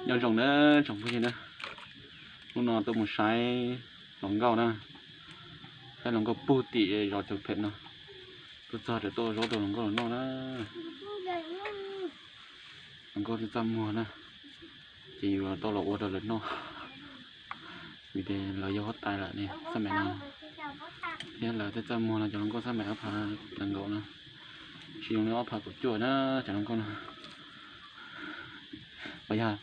Nyob zoo na tsoom phooj ywg na, hnub no tuaj mus saib hluas nkauj na, saib hluas nkauj puag tim zos Cau Phem no, tuaj txog rau tuaj zaub rau hluas nkauj los noj na. Hluas nkauj twb txaj muag na, ces yus tau los ua rau lawv noj, vim tias lawv yog huab tais lawm ne, xab maim no, thiab lawv twb txaj muag no cov hluas nkauj xab maim ob phav nees nkaum no, tsis zoo li ob phav kaum cuaj na cov hluas nkauj no. Os yog,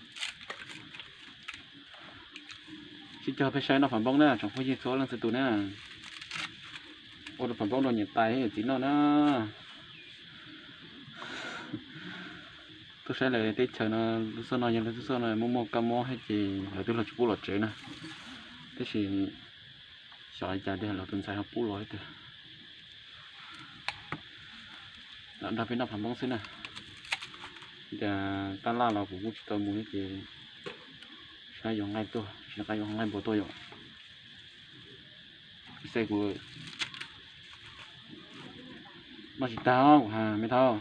sib cog peb saib noj pham npoob na tsoom phooj ywg txhua leej txhua tus na, ua rau pham npoob rau niam tais thiab yawm txiv noj na. Tuaj saib lawv teb chaws no, lub txoj no yog lub txoj no muaj muaj kab mob thiab ces lawv twb los tsis pub los tsev na, tab sis xyov li cas tiag los tus ntxhais ho pub los thiab tiag. Los nrog peb noj pham npoob xwb na, tias tab laj los kuv kuj tsis tau mus thiab ces saib yuav nqaij tuaj, saib yuav nqaij npua tuaj yom. Xav kuv noj tsis tag kuv ha me thauj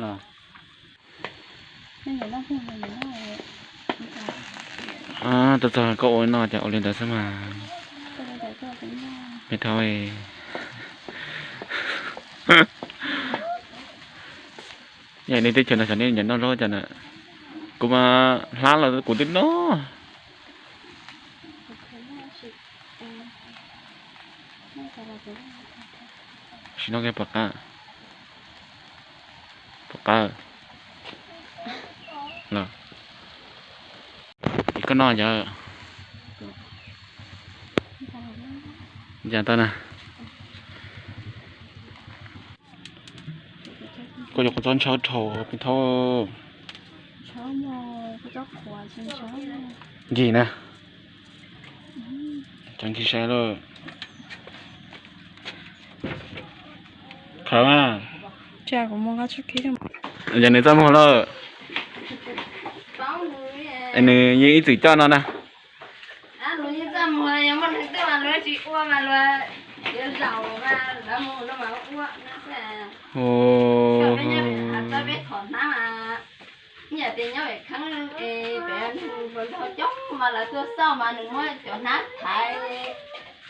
los. Tuaj txog koj ua no ces ua li ntawd xwb mas. Me thauj, yog nej teb chaws no xyov nej nyiam noj zaub cas na, kuv mas hlab los kuv twb noj. Tsis noj kiag puas qab? Puas qab los? Ces koj noj yog cas tau na. Koj yuav kua txob ntshaw dhau me thauj. Ncig na, cov nkig sai lawm. Khawv mas. Yog nws txaj muag lawm, nws yeej ib txwm coj no na. Yam tias nyob pem kheeb es pem hluas nraug coob mas lawv tuaj xauj mas nws muab cov hnab thaiv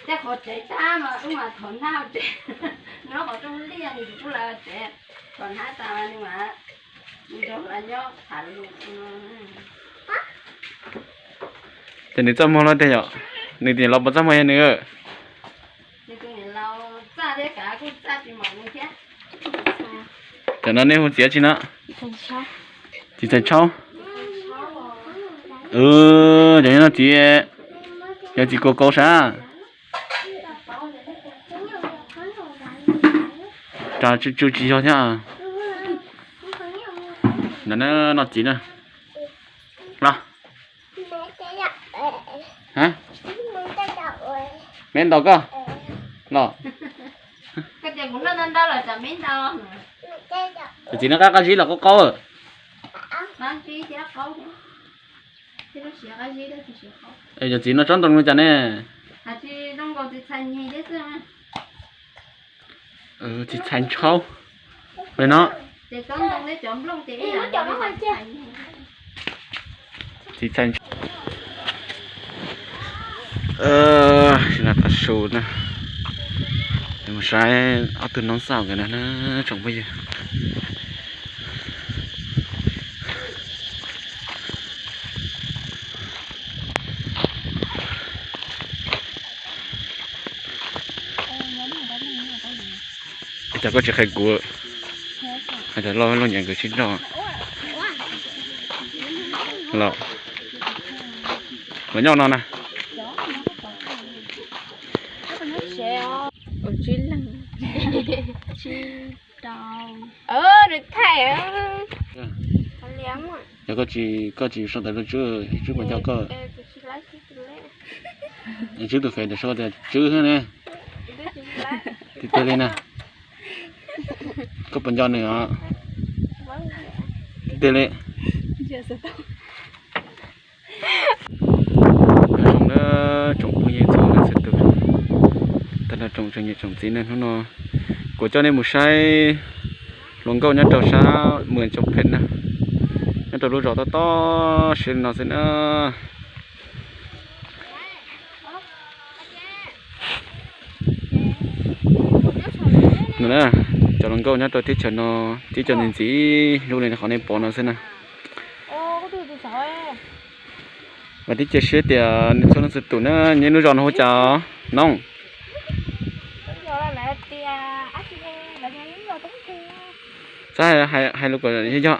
tej qhov tsev tag mas wb mas thov hnab tsev, nws qhov rooj liaj nws tsis pub lawv tsev, thov hnab tas mas nws mas nrog lawv nyob tham lus. Ces nws txaj muag lawm tiag yom, nws tias los puas txaj muag yog nws. Cov no nej hu txiv tsi no? Txiv Txhais Tshaub. Cov no txiv, yog txiv Kaus Kaus sav. Tsis, tsis yog thiab. Noj txiv na. Los. Me ntaus koj los. Cov txiv no qab qab zib los qaub qaub. Cov txiv no tsob ntoo li cas ne? Txiv Txhais Tshaub no. Txiv Txhais Tshaub. Sim no tav su na, mus saib ob tug noob xauj nkawd na tsoom phooj ywg. Cas koj tsis qhia kuv, hais tias loj looj nyiam nkawd sib nrog los, los nyob no na. Yog koj tsis sau ntawv rau Tswb, Tswb puas nco koj? Tswb tus fev ntawm sau tias Tswb xwb ne. Tiag tiag li na. Koj puas nco nws os? Tiag tiag li. Nyob zoo na tsoom phooj ywg txhua leej txhua tus, tag nrho tsoom niam tsoom txiv na, hnub no kuv coj nej mus saib hluas nkauj nyob rau sab Muas Tsoos Phem na. Rau lub zos tob tob siab li no xwb na. No na, cov hluas nkauj nyob rau teb chaws no, tib co ntxim ntxim hlub li qhov nej pom no xwb na. Vam thiab cia siab tias nej txhua leej txhua tus na, nej lub zos no hu cas no? Txhob hais lus kom yog yog.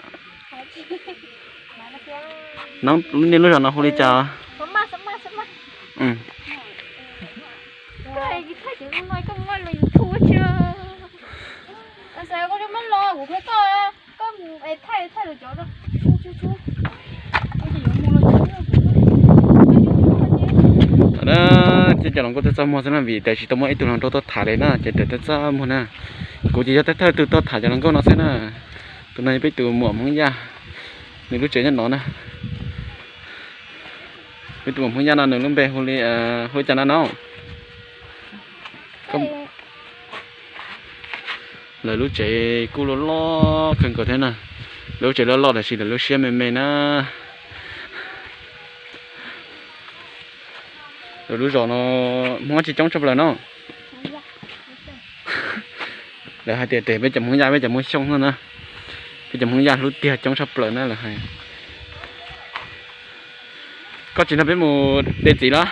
Nej lub zos no hu li cas? Txawm cov hluas nkauj tuaj txaj muag xwb na, vim tias tsis tau muaj ib tug hluas nraug tuaj tham li na, ces raws tuaj txaj muag na. Kuv ces yog thawj thawj tug tuaj tham cov hluas nkauj no xwb na. Tus no yog peb tus muam Hmoob Yaj, nws lub tsev nyob no na. Peb tus muam Hmoob Yaj no nws lub npe hu li, hu li cas na no? Lawv lub tsev kuj loj loj kawg nkaus thiab na. Lawv lub tsev loj loj tab sis lawv lub siab me me na. Lawv lub zos no Hmoob tsis coob tshaj plaws no. Lawv hais tias peb cov Hmoob Yaj peb cov muaj xyoo no na, peb cov Hmoob Yaj hlub tiag coob tshaj plaws na lawv hais. Koj tsis nrog peb mus de txiv los?